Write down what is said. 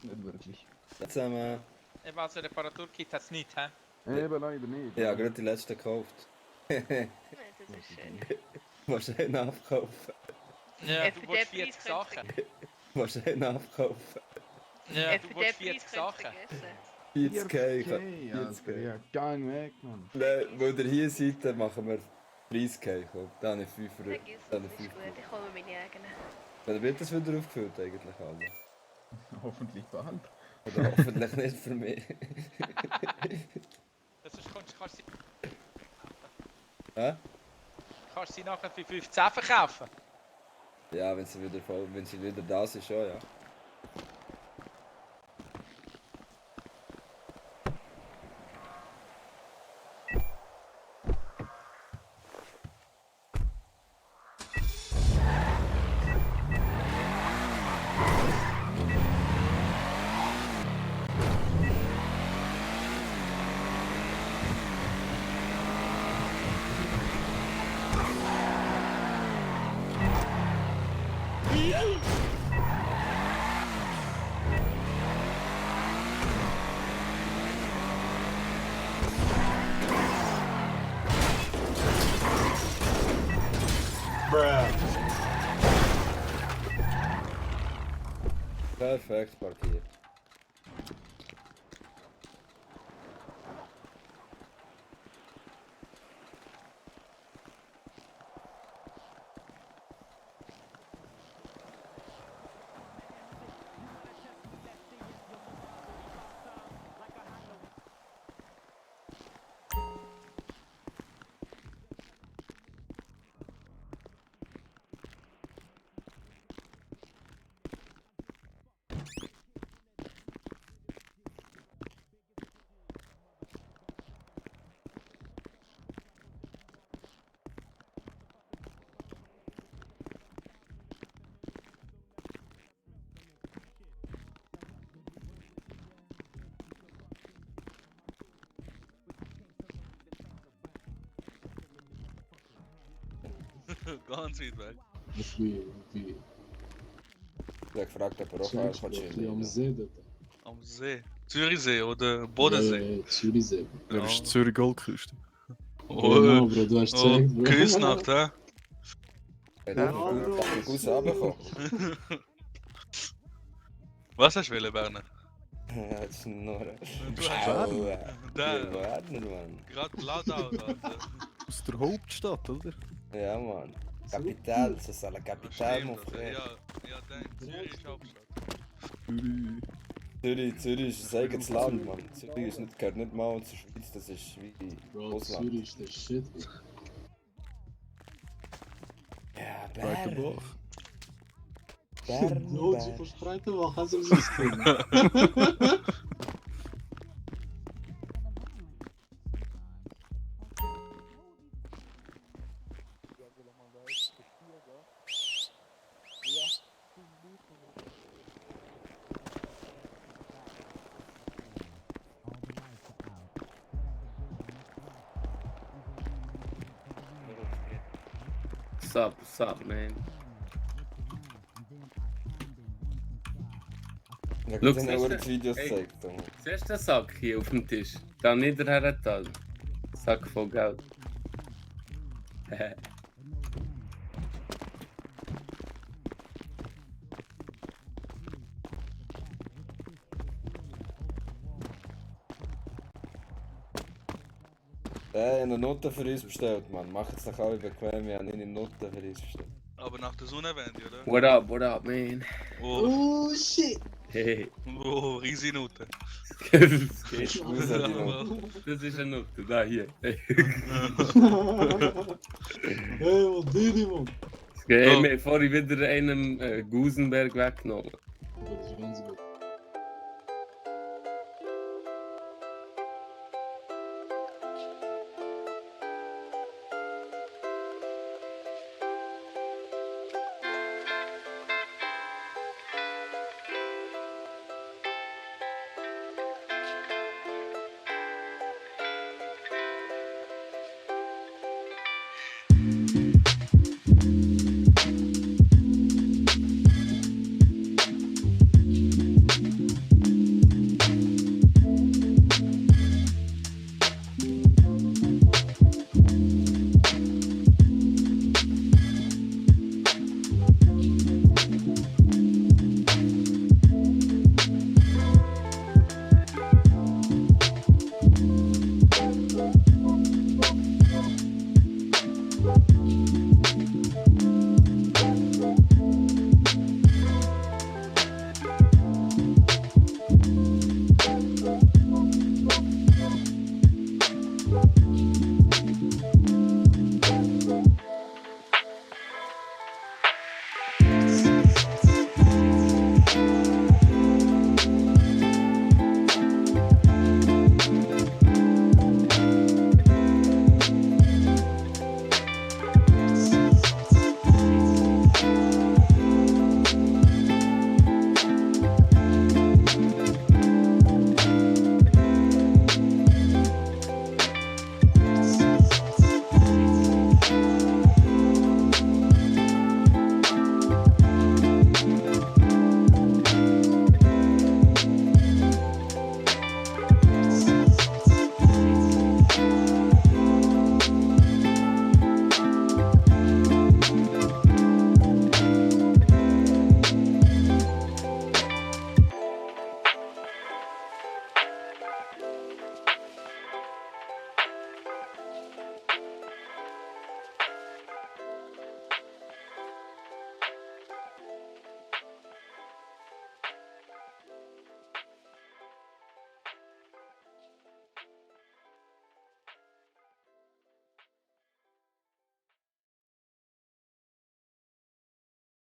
Nicht wirklich. Zusammen. Eben also Reparaturkit hat es nicht, hä? Eben leider nicht. Ja, gerade die letzte gekauft. Ja, das ist schön. Musst du einen abkaufen. Ja, Für du den willst Preis 40 Sachen. Musst du einen abkaufen. Ja, Für du den willst Preis 40 könnt Sachen. ihr vergessen. 40k. 40k. Ja, gang weg, Mann. Nein, weil ihr hier seid, dann machen wir 30k. Dann habe ich 5 Euro. Vergiss es, ist gut. Ich hole mir meine eigenen. Dann wird das wieder aufgefüllt eigentlich alle. Hoffentlich bald. Oder hoffentlich nicht für mich. Sonst kannst du Hä? kannst sie nachher für 15 verkaufen. Ja, wenn sie wieder da sind, schon, ja. Perfekt markiert. Ganz weit weg. Wie Ich habe gefragt, ob er auch Zürich, kann wie am See dort. Am See. Zürichsee oder Bodensee. Ja, Zürichsee. Ja. Das ist Zürich Goldküste. Genau, Bro, du hast Oh, gesagt, Bro. Küsnacht, hä? Er hat einen Guss runtergekommen. Was hast du wollen, Berner? Ja, das ist nur... Du hast Berner, Da, Mann. gerade Ladau da. Aus der Hauptstadt, oder? Ja, Mann. Capital, das ist eine Capital, mon frère. Ja, denk, Zürich ist Hauptstadt. Zürich ist ein eigenes Land, Mann. Zürich ist nicht, gehört nicht mal zur Schweiz, das ist wie Bro, Russland. Zürich ist der Shit. Ja, Bern. Breitenbach. Bern, Bro, Bern. super Spreitenbach, hast du es gesehen? What's up, man? Ja, Schau, gut, dann haben wir siehst die du? Videos Ey. gezeigt. Junge. Siehst du den Sack hier auf dem Tisch? Da niederher da. Sack voll Geld. Ich habe eine Note für uns bestellt, Mann. Macht es doch alle bequem, wir haben eine Note für uns bestellt. Aber nach der Sonnenwende, oder? What up, man? Oh, Oh shit! Hey, oh, riesige Note. das geht. Ich muss ja die Note. Das ist eine Note, da hier. Hey, Hey, wat doe je, man? hey, wir haben vorhin wieder einen Gusenberg weggenommen. Bro, die ganze